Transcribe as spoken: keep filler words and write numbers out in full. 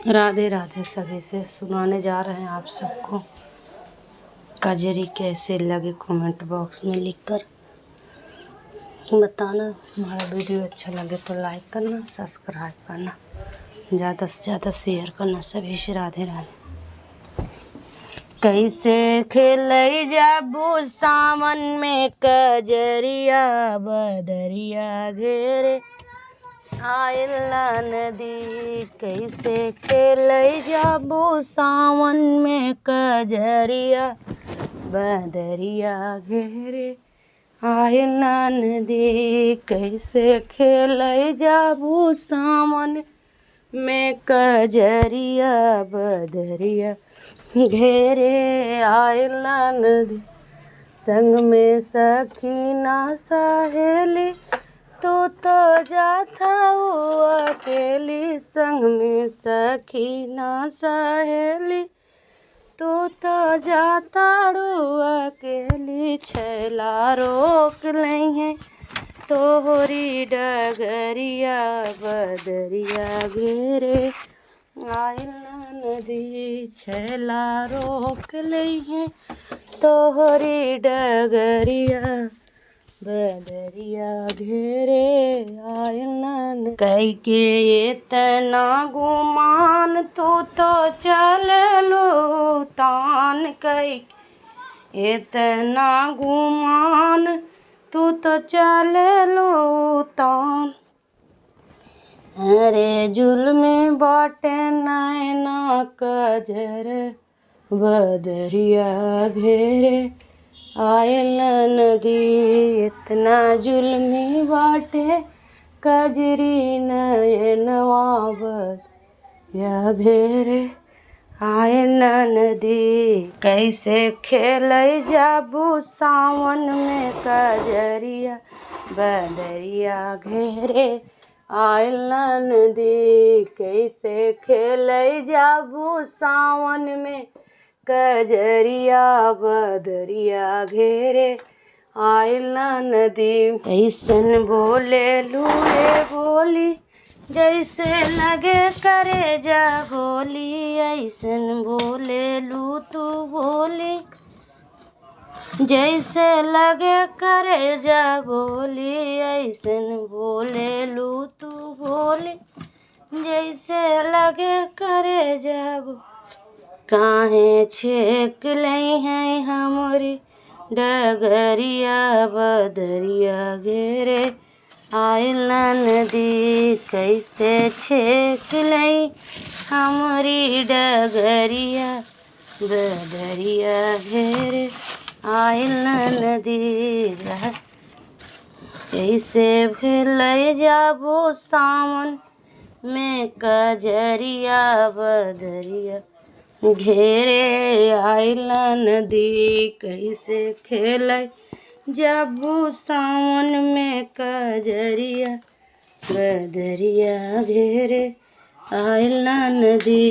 राधे राधे सभी से। सुनाने जा रहे हैं आप सबको कजरी कैसे लगे, comment box में लिखकर बताना। हमारा video अच्छा लगे तो like करना, subscribe करना, ज़्यादा से ज़्यादा share करना। सभी से राधे राधे। कैसे खेलै जाबू सावन में कजरिया, बदरिया घेरे आइल ना नदी। कैसे खेलै जाबू सावन में कजरिया, बदरिया घेरे आइल ना नदी। कैसे खेलै जाबू सावन में कजरिया, बदरिया घेरे आइल ना नदी। संग में सखी ना सहेली, तू तो जात हऊ अकेली। संग में सखी ना सहेली, तू तो जाताड़ू अकेली। छैला रोक लइहें तोहरी डगरिया, बदरिया घेरे आइल ना नदी। छैला रोक लइहें तोहरी डगरिया, बदरिया घेरे आइल ना नदी। कइके एतना गुमान तू तो चललू तान। कइके एतना गुमान तू तो चललू तान। अरे जुल्मी बाटे नैना कजर, बदरिया घेरे आइल ना नदी। एतना जुल्मी बाटे कजरी नयनवा, बदरिया घेरे आइल ना नदी। कैसे खेलै जाबू सावन में कजरिया, बदरिया घेरे आइल ना नदी। कैसे खेलै जाबू सावन में कजरिया, बदरिया घेरे आइल ना नदी। अइसन बोलेलू ए बोली, जइसे लगे करेजा गोली। अइसन बोलेलू तू बोली, जइसे लगे करेजा गोली। अइसन बोलेलू तू बोली, जइसे लगे करेजा गोली। काहे छेक लइहें हमरी डगरिया, बदरिया घेरे आइल ना नदी। कैसे छेक लइहें हमरी डगरिया, बदरिया घेरे आइल ना नदी। कैसे खेलै जाबू सावन में कजरिया, बदरिया घेरे आइल ना नदी। कैसे खेलै जाबू सावन में कजरिया, बदरिया घेरे आइल ना नदी।